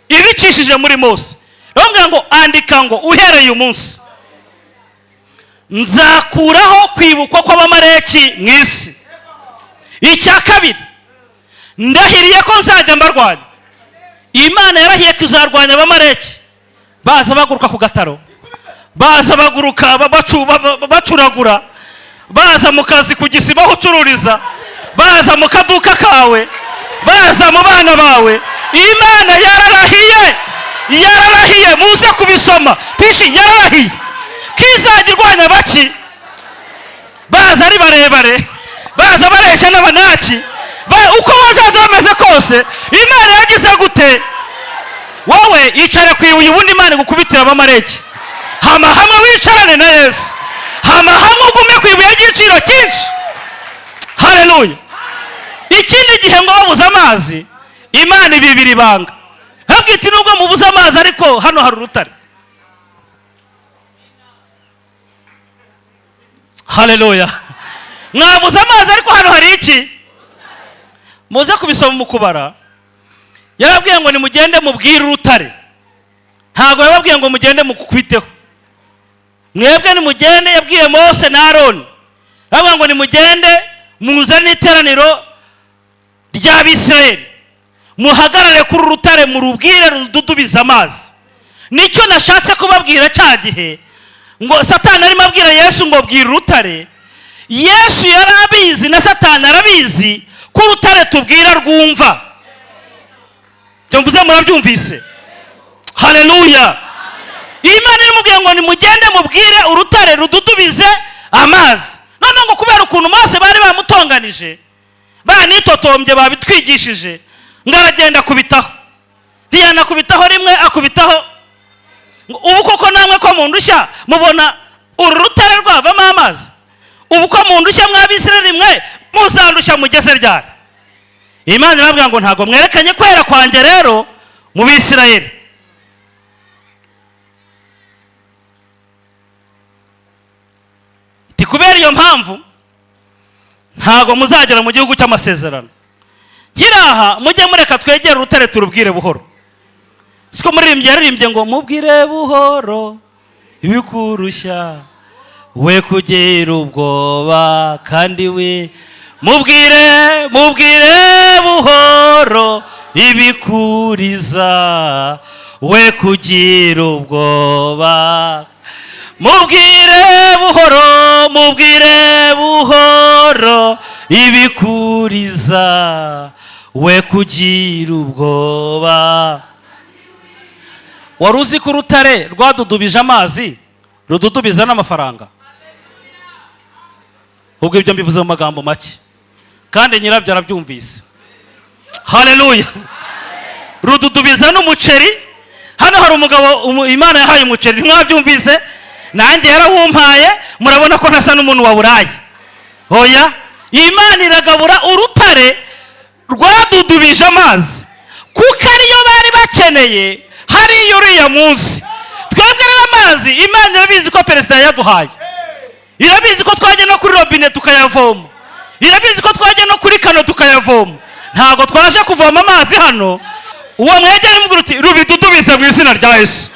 ibicishije muri Mose, bamubwira ngo andika ngo uhereye umunsi nzakuraho kwibukwa kw'Abamaleki mu isi. Icya kabiri, ndahiriye ko nzajya mbarwanya. Imana yarahiye kuzarwanya Abamaleki. Baza baguruka ku gataro, baza baguruka bacuragura, baza mu kazi ku gisima aho ucururiza, baza mu kaduka kawe, baza mu bana bawe. Imana yararahiye, yararahiye, muze kubisoma tishi, yararahiye ko izajya irwanya baki baza ari barebare, baza bareshya n'abanaki, uko bazaza bameze kose. Imana yagize gute? Wowe icare ku ibuye, ubundi Imana igukubitira Abamaleki. Hama hamwe wicarane na Yesu, hama hamwe ugume ku ibuye ry'igiciro cyinshi. Haleluya! Ikindi gihe ngo babuze amazi, Imana ibibira ibanga, habwira iti nubwo mubuze amazi ariko hano hari urutare. Haleluya! Mwabuze amazi ariko hano hari iki? Muze kubisoma mu Kubara. Yarabwiye ngo nimugende mubwire urutare. Ntabwo yababwiye ngo mugende mukubiteho, mwebwe nimugende. Yabwiye Mose na Aroni, aravuga ngo nimugende muzane iteraniro ry'Abisirayeli, muhagarare kuri uru rutare, murubwire rududubize amazi. Nicyo nashatse kubabwira cya gihe ngo Satani arimo abwira Yesu ngo bwira urutare. Yesu yari abizi na Satani arabizi ko urutare tubwira rwumva. Ibyo mvuze murabyumvise? Haleluya! Imana iramubwiye ngo nimugende mubwire urutare rududubize amazi. Noneho ngo kubera ukuntu Mose bari bamutonganije, banitotombye, babitwigishije, ngo aragenda akubitaho, ntiyanakubitaho rimwe, akubitaho. Ubu koko namwe ko mundushya, mubona uru rutare rwavamo amazi? Ubu ko mundushya mw'Abisirayeli mwe, muzandushya mugeze ryari? Imana irababwira ngo ntabwo mwerekanye kwera kwanjye rero mu Bisirayeli. Iti kubera iyo mpamvu ntabwo muzagera mu gihugu cy'amasezerano. Nkiraha mujye mureka twegere urutare turubwire buhoro. Siko muririmbyi yaririmbye ngo mubwire buhoro ibikurushya, we kugira ubwoba, kandi we mubwire, mubwire buhoro ibikuriza, we kugira ubwoba, mubwire buhoro, mubwire buhoro ibikuriza, we kugira ubwoba. Wari uzi ko urutare rwadudubije amazi rududubiza n'amafaranga? Ubwo ibyo mbivuze mu magambo make, kandi nyirabyo arabyumvise. Haleluya! Rududubiza n'umuceri. Hano hari umugabo Imana yahaye umuceri, ntimwabyumvise? Nanjye yarawumpaye, murabona ko ntasa n'umuntu waburaye. Oya, Imana iragabura urutare rwadudubije amazi, kuko ariyo bari bakeneye. Hari Hariya uriya munsi twebwe rero amazi Imana irabizi ko perezida yayaduhaye, irabizi ko twajya no kuri robine tukayavoma, irabizi ko twajya no kuri kano tukayavoma. Ntabwo twaje kuvoma amazi hano. Uwo mwegere mubwira uti rubidudubize mu izina rya Yesu.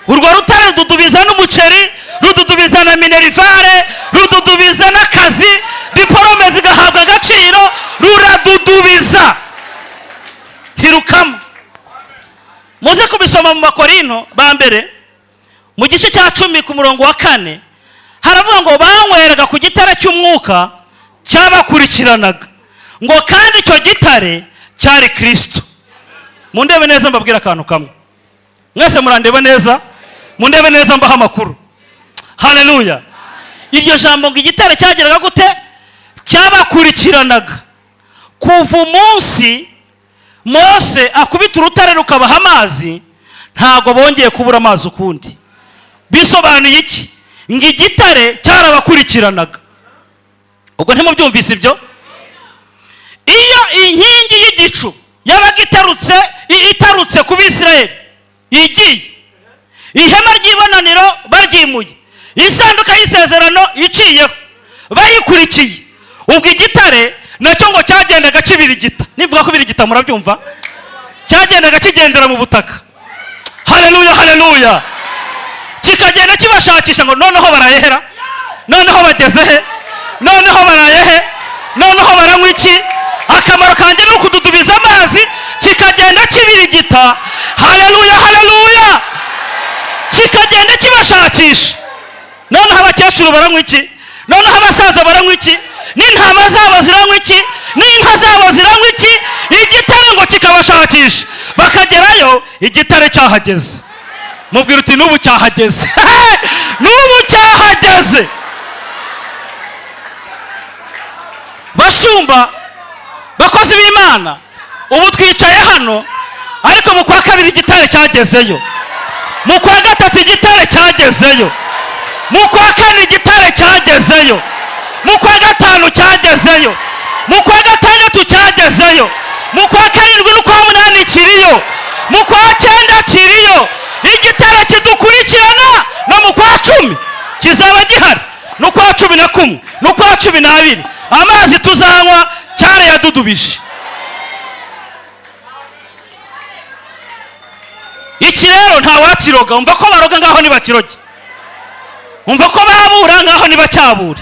Urwo rutare rududubiza n'umuceri, rududubiza na minerivare, rududubiza n'akazi, diporome zigahabwa agaciro, ruradudubiza ntirukama. Muze kubisoma mu Bakorinto ba mbere mu gice cya 10 ku murongo wa 4, haravuga ngo banyweraga ku gitare cy'umwuka cyabakurikiranaga, ngo kandi icyo gitare cyari Kristo. Mundebe neza mbabwira akantu kamwe, mwese murandeba neza, mundebe neza mbaha amakuru. Haleluya. Iryo jambo ngo igitare cyageraga gute? Cyabakurikiranaga. Kuva umunsi Mose akubita urutare rukabaha amazi, ntago bongeye kubura amazi ukundi. Bisobanuye iki? Ngo igitare cyarabakurikiranaga. Ubwo ntimubyumvise ibyo? Iyo inkingi y'igicu yabaga itarutse ku Bisirayeli igiye, ihema ry'ibonaniro baryimuye, isanduka y'isezerano iciyeho, bayikurikiye, ubwo igitare nacyo ngo cyagendaga kibirigita. Nivuga ko birigita murabyumva, cyagendaga kigendera mu butaka. Haleluya, haleluya. Kikagenda kibashakisha ngo noneho barayehera, noneho bageze he, noneho barayehe, noneho baranywa iki? Akamaro kanjye ni ukududubiza amazi, kikagenda kibirigita. Haleluya, haleluya. Kikagenda kibashakisha, noneho abakecuru baranywa iki, noneho abasaza baranywa iki, n'intama zabo ziranywa iki, n'inka zabo ziranywa iki. Igitare ngo kikabashakisha, bakagerayo igitare cyahageze. Mubwira uti n'ubu cyahageze, n'ubu cyahageze. Bashumba, bakozi b'Imana, ubu twicaye hano, ariko mu kwa kabiri igitare cyagezeyo, mu kwa gatatu igitare cyagezeyo, mu kwa kane igitare cyagezeyo, mu kwa gatanu cyagezeyo, mu kwa gatandatu cyagezeyo, mu kwa karindwi n'ukwa munani kiriyo, mu kwa cyenda kiriyo. Igitare kidukurikirana no mu kwa 10 kizaba gihari, n'ukwa 11 n'ukwa 12. Amazi tuzanywa cyarayadudubije. Iki rero nta wakiroga. Umva ko baroga ngaho nibakiroge, umva ko babura ngaho nibacyabure,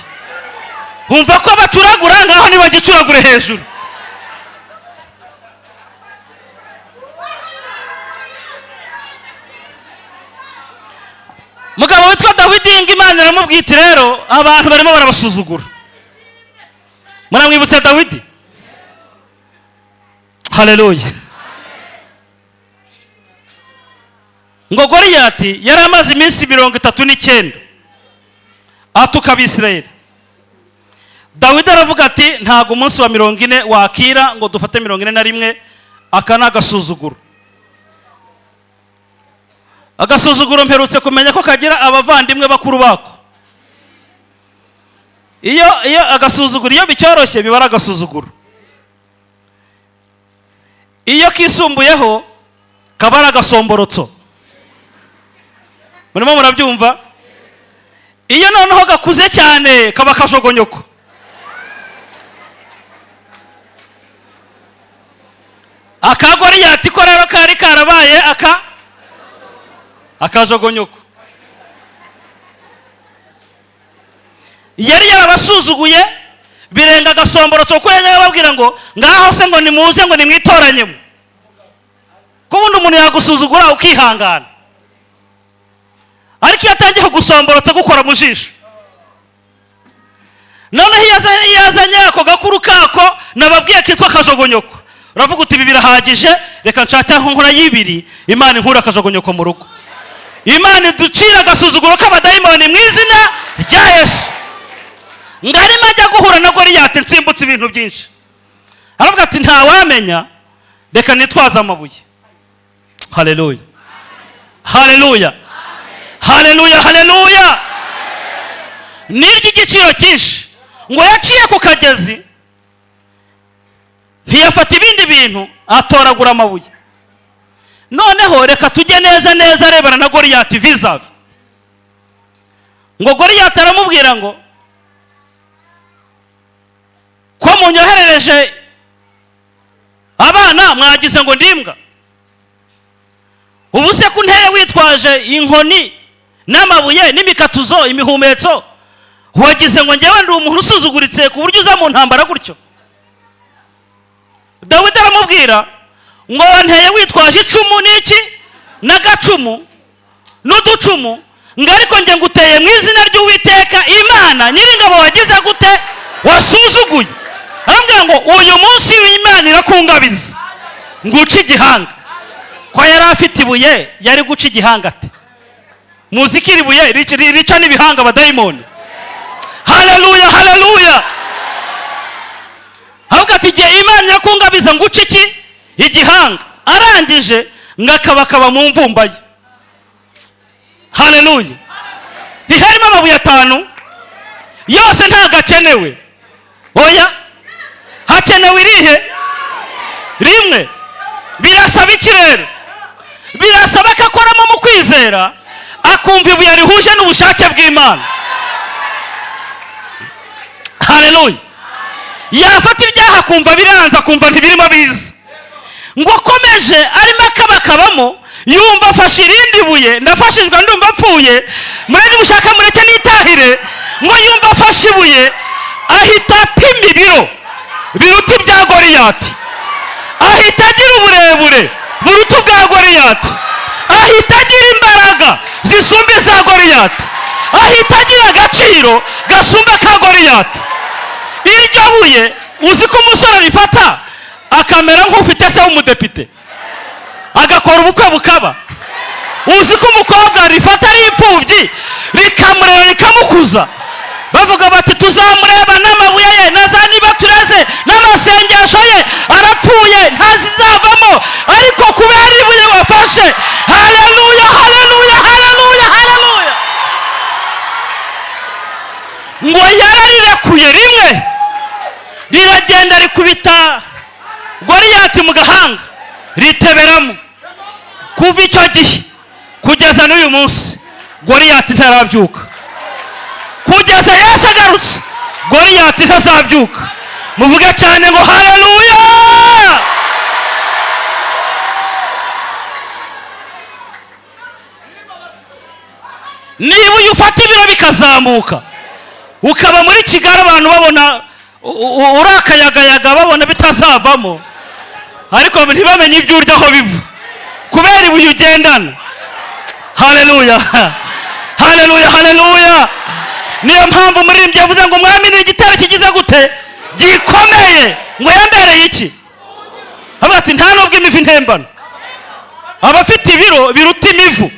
umva ko bacuragura ngaho nibagicuragure hejuru. Mugabo witwa Dawidi ngo Imana iramubwita rero abantu barimo barabasuzugura. Muramwibutsa Dawidi? Haleluya. Ngo Goliyati yari amaze iminsi 39 atuka Abisirayeli. Dawidi aravuga ati ntago umunsi wa 40 wakira ngo dufate 41, aka ni agasuzuguro. Agasuzuguro mperutse kumenya ko kagira abavandimwe bakuru bako. Iyo agasuzuguro iyo bicyoroshye biba ari agasuzuguro, iyo kisumbuyeho kaba ari agasomborotso. Murimo murabyumva? Iyo noneho gakuze cyane kaba kajogonyoko. Aka Goliyati ko rero kari karabaye akajogonyoko. Yari yarabasuzuguye birenga agasomborotso, kuko yajyaga ababwira ngo ngaho se ngo nimuze ngo nimwitoranyemo. Ko ubundi umuntu yagusuzugura ukihangana, ariko iyo atangiye kugusomborotsa gukora mu jisho, noneho iyo azanye ako gakuru kako nababwiye kitwa akajogonyoko, uravuga uti ibi birahagije, reka nshake aho nkora y'ibiri, Imana inkura akajogonyoko mu rugo. Imana iducira agasuzuguro k'abadayimoni mu izina rya Yesu. Ngarimo ajya guhura na Goliyati nsimbutse ibintu byinshi, aravuga ati ntawamenya, reka nitwaze amabuye. Haleluya, haleluya, haleluya, haleluya. N'iry'igiciro cyinshi. Ngo yaciye ku kagezi ntiyafata ibindi bintu, Atoragura amabuye. Noneho reka tujye neza neza arebana na Goriyati vis-à-vis. Ngo Goriyati aramubwira ngo: "Ko munyoherereje abana, mwagize ngo ndimbwa? Ubu se ko unteye witwaje inkoni n'amabuye n'imikatuzo, imihumetso, wagize ngo ngewe ndi umuntu usuzuguritse ku buryo uza mu ntambara gutyo?" Dawidi aramubwira ngo: "Wanteye witwaje icumu n'iki n'agacumu n'uducumu, ngo ariko njye nguteye mu izina ry'Uwiteka Imana Nyiringabo wagize gute? Wasuzuguye." Aramubwira ngo: "Uyu munsi w'Imana irakungabiza nguce igihanga." Ko yari afite ibuye, yari guca igihanga ate? Muzi ko iri buye rica n'ibihanga abadayimoni. Haleluya, haleluya! Avuga ati: "Igihe Imana irakungabiza nguce iki? Igihanga." Arangije ngo akabakaba mu mvumba ye. Haleluya! Ntiharimo amabuye atanu yose? Ntabwo akenewe. Oya, hakenewe irihe? Rimwe. Birasaba iki rero? Birasaba ko akoramo mu kwizera, akumva ibuye rihuje n'ubushake bw'Imana. Haleluya! Yafata ibyaha akumva biranze, akumva ntibirimo biza. Ngo akomeje arimo akabakabamo, yumva afashe irindi buye. Ndafashijwe, ndumva apfuye. Mureke, mushaka mureke nitahire. Ngo yumva afashe ibuye, ahita apima ibiro biruta ibya Goriyati, ahita agira uburebure buruta ubwa Goriyati, ahita agira imbaraga zisumba iza Goriyati, ahita agira agaciro gasumba ka Goriyati. Iryo buye, uzi ko umusore arifata akamera nk'ufite se w'umudepite, agakora ubukwe bukaba? Uzi ko umukobwa rifata ari imfubyi, rikamurera, rikamukuza, bavuga bati: "Tuzamureba n'amabuye ye na za niba tureze n'amasengesho ye, arapfuye, ntazi ibyavamo"? Ariko kubera ibuye wafashe, haleluya, haleluya, haleluya, haleluya! Ngo yararirekuye rimwe, riragenda rikubita Goriyati mu gahanga, riteberamo. Kuva icyo gihe kugeza n'uyu munsi, Goriyati ntarabyuka. Kugeza Yesu agarutse, Goriyati ntazabyuka. Muvuge cyane ngo haleluya! Niba uyu ufata ibiro bikazamuka, ukaba muri Kigali abantu babona uri akayagayaga, babona bitazavamo, ariko ntibamenye ibyo urya aho biva kubera ibuye ugendana. Haleluya, haleluya, haleluya! Niyo mpamvu umuririmbyi yavuze ngo: "Umwami ni igitero kigize gute? Gikomeye." Ngo yambereye iki? Avuga ati: "Nta nubwo imivu intembana." Abafite ibiro biruta imivu,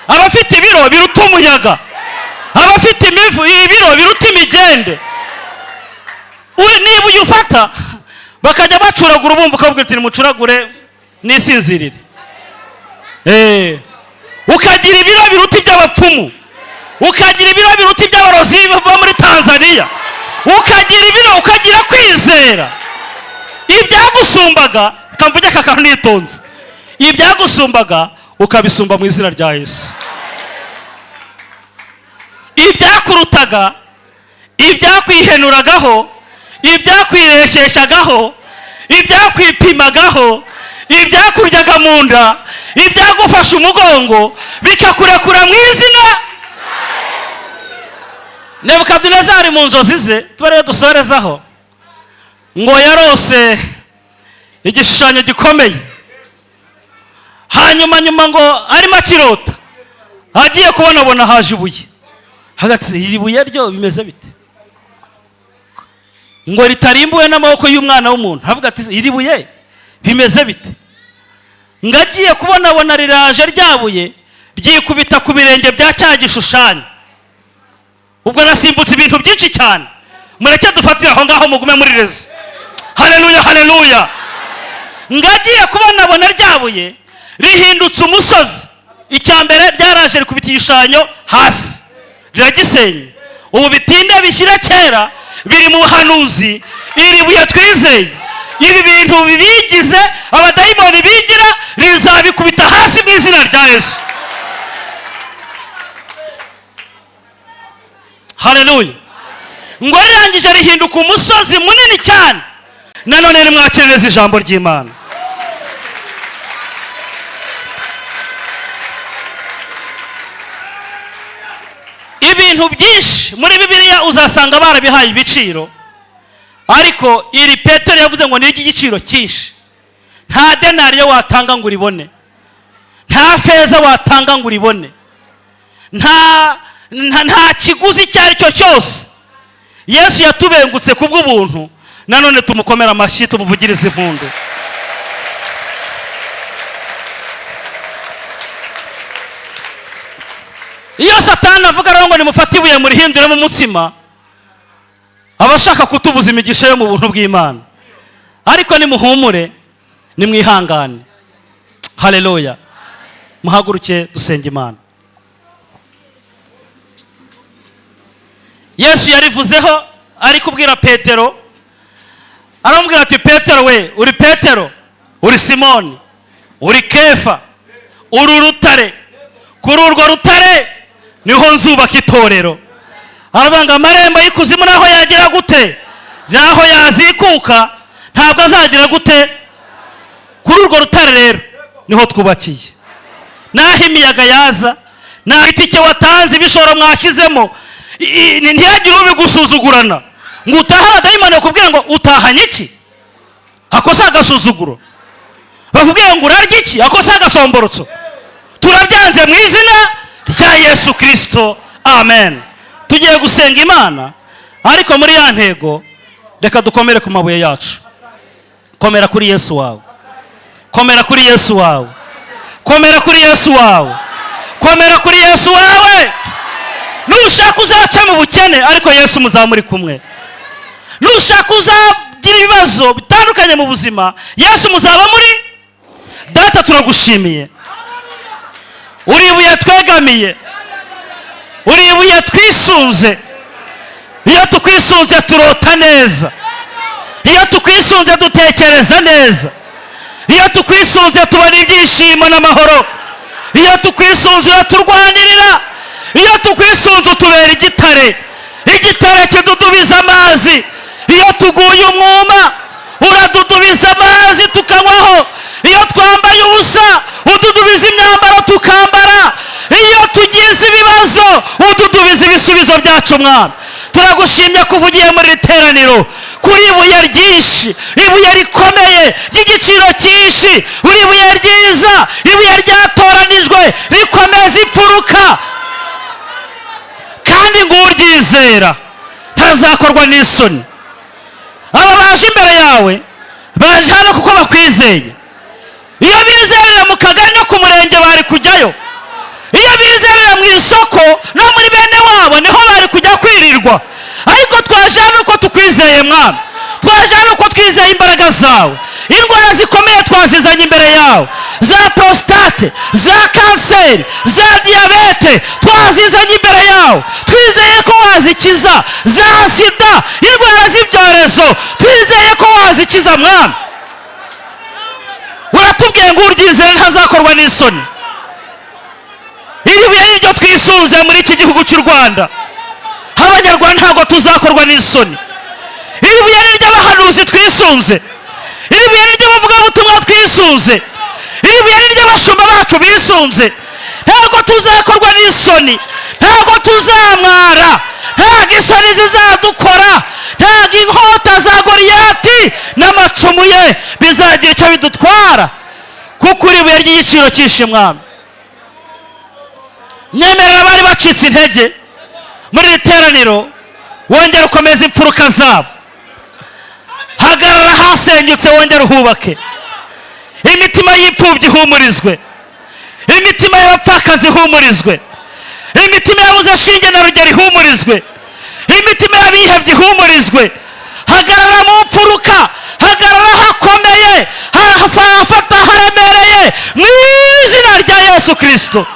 abafite ibiro biruta umuyaga, abafite imivu, ibiro biruta imigende. Niba uyufata bakajya bacuragura, ubumva ukavuga uti: "Nimucuragure nisinzirire." Ukagira ibiro biruta iby'abapfumu, ukagira ibiro biruta iby'abarozi bo muri Tanzania, ukagira ibiro, ukagira kwizera, ibyagusumbaga, kamvuge aka kantu nitonze, ibyagusumbaga ukabisumba mu izina rya Yesu. Ibyakurutaga, ibyakwihenuragaho, ibyakwiresheshagaho, ibyakwipimagaho, ibyakuryaga mu nda, ibyagufashe umugongo, bikakurekura mu izina. Nebukadinezari mu nzozi ze, tuba ariyo dusorezaho, ngo yarose igishushanyo gikomeye. Hanyuma nyuma ngo arimo akirota, agiye kubonabona haje ibuye hagati. Iri buye ryo bimeze bite? Ngo ritarimbuwe n'amaboko y'umwana w'umuntu. Avuga ati: "Iri buye bimeze bite?" Ngo agiye kubonabona riraje ryabuye, ryikubita ku birenge bya cya gishushanyo. Ubwo nasimbutse ibintu byinshi cyane, mureke dufatire aho ngaho, mugume muri rezo. Haleluya, haleluya! Ngo agiye kubonabona ryabuye rihindutse umusozi. Icya mbere ryaraje rikubita igishushanyo hasi, riragisenya. Ubu bitinde bishyira kera, biri mu buhanuzi. Iri buye twizeye Ibi bintu bibigize abadayimoni bigira, rizabikubita hasi mu izina rya Yesu. Haleluya. Ngo rirangije rihinduka umusozi munini cyane. Nanone nimwakire neza ijambo ry'Imana. Ibintu byinshi muri Bibiliya uzasanga barabihaye ibiciro, ariko iri Petero yavuze ngo ni iry'igiciro cyinshi. Nta denariyo watanga ngo uribone, nta feza watanga ngo uribone, nta kiguzi icyo ari cyo cyose. Yesu yatubengutse kubw'ubuntu. Nanone tumukomera amashyi, tumuvugirize impundu. Iyo Satani avuga rero ngo nimufate ibuye murihinduremo umutsima, aba ashaka kutubuza imigisha yo mu buntu bw'Imana. Ariko nimuhumure, nimwihangane. Haleluya. Muhaguruke dusenge Imana. Yesu yarivuzeho ari kubwira Petero, aramubwira ati Petero we, uri Petero, uri Simoni, uri Kefa, uri urutare, kuri urwo rutare niho nzubaka itorero. Aravuga ngo amarembo y'ikuzimu naho yagira gute, naho yazikuka, ntabwo azagira gute. Kuri urwo rutare rero niho twubakiye. Naho imiyaga yaza, naho itike watanze, ibishoro mwashyizemo, ntihagire ubigusuzugurana ngo utahe. Abadayimoni bakubwira ngo utahanye iki, ako si agasuzuguro. Bakubwira ngo urarya iki, ako si agasomborotso. Turabyanze mu izina rya Yesu Kristo, amen. Tugiye gusenga Imana, ariko muri ya ntego reka dukomere ku mabuye yacu. Komera kuri Yesu wawe, komera kuri Yesu wawe, komera kuri Yesu wawe, komera kuri Yesu wawe. Nushaka uzaca mu bukene, ariko Yesu muzaba muri kumwe. Nushaka uzagira ibibazo bitandukanye mu buzima, Yesu muzaba muri. Data turagushimiye, uri ibuye twegamiye, uri ibuye twisunze. Iyo tukwisunze turota neza, iyo tukwisunze dutekereza neza, iyo tukwisunze tubona ibyishimo n'amahoro, iyo tukwisunze uraturwanirira, iyo tukwisunze utubera igitare, igitare kidudubiza amazi. Iyo tuguye umwuma uradudubiza amazi tukanywaho, iyo twambaye ubusa ududubiza imyambaro tukambara, iyo tugize ibibazo ududubiza ibisubizo byacu. Mwana, turagushimye kuva ugiye muri iri teraniro kuri ibuye ryinshi, ibuye rikomeye ry'igiciro cyinshi, uri ibuye ryiza, ibuye ryatoranijwe rikomeza imfuruka, kandi ngo uryizera ntazakorwa n'isoni. Aba baje imbere yawe baje hano kuko bakwizeye. Iyo bizerera mu kagari no ku murenge bari kujyayo, iyo bizerera mu isoko no muri bene wabo niho bari kujya kwirirwa, ariko twaje hano uko tukwizeye Mwami, twaje hano uko twizeye imbaraga zawe. Indwara zikomeye twazizanye imbere yawe, za prostate, za kanseri, za diyabete twazizanye imbere yawe, twizeye ko wazikiza, za sida, indwara z'ibyorezo twizeye ko wazikiza Mwami. Uratubwiye ngo uryizere ntazakorwa n'isoni. Iri buye ni ryo twisunze muri iki gihugu cy'u Rwanda, abanyarwanda ntabwo tuzakorwa n'isoni. Iri buye ni ry'abahanuzi twisunze, iri buye ni ry'abavugabutumwa twisunze, iri buye ni ry'abashumba bacu bisunze. Ntabwo tuzakorwa n'isoni, ntabwo tuzamwara, ntabwo isoni zizadukora, ntabwo inkota za Goliyati n'amacumu ye bizagira icyo bidutwara, kuko uri ibuye ry'igiciro cyinshi Mwami. Nyemerera abari bacitse intege muri iri teraniro, wongere ukomeze imfuruka zabo, hagarara hasenyutse wongere uhubake, imitima y'imfubyi ihumurizwe, imitima y'abapfakazi ihumurizwe, imitima yabuze shinge na rugero ihumurizwe, imitima y'abihebye ihumurizwe. Hagarara mu mfuruka, hagarara hakomeye, hafata haremereye mu izina rya Yesu Kristo.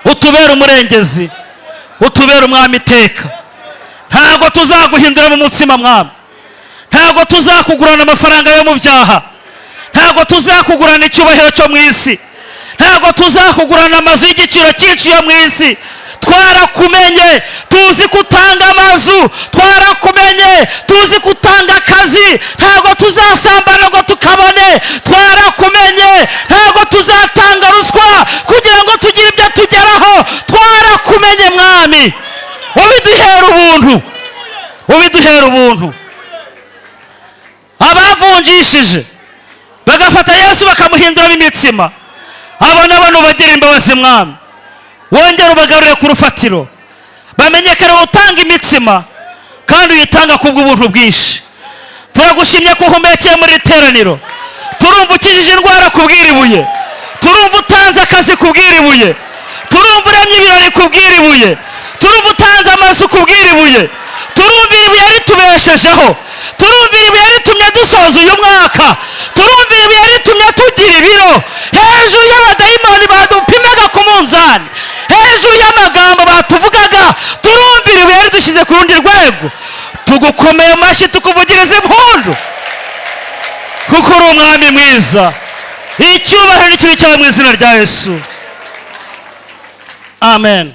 Utubere umurengezi, utubere umwami iteka. Ntabwo tuzaguhindura mu mutsima Mwami, Ntabwo tuzakugurana amafaranga yo mu byaha, ntabwo tuzakugurana icyubahiro cyo mu isi, ntabwo tuzakugurana amazu y'igiciro cyinshi yo mu isi. Twarakumenye, tuzi ko utanga amazu. Twarakumenye, tuzi ko utanga akazi. Ntabwo tuzasambana ngo tukabone. Twarakumenye, ntabwo tuzatanga ruswa kugira ngo tugire ibyo tugeraho. Twarakumenye Mwami, ubiduhera ubuntu, ubiduhera ubuntu. Abavunjishije bagafata Yesu bakamuhinduramo imitsima, abo nabo nubagira imbabazi Mwami, wongere ubagarure ku rufatiro, bamenye ko ari wowe utanga imitsima kandi uyitanga kubw'ubuntu bwinshi. Turagushimye ko uhumekeye muri iri teraniro. Turumva ukijije indwara kubw'iri buye, turumva utanze akazi kubw'iri buye, turumva uremye ibirori kubw'iri buye, turumva utanze amazu kubw'iri buye, turumva iri buye ritubeshejeho, turumva iri buye ritumye dusoza uyu mwaka, turumva iri buye ritumye tugira ibiro hejuru y'abadayimoni badupimaga ku munzani, hejuru y'amagambo batuvugaga. Turumva iri buye ridushyize ku rundi rwego. Tugukomeye amashyi, tukuvugiriza impundu, kuko uri umwami mwiza. Icyubahiro n'ikibi cyawe mu izina rya Yesu, amen.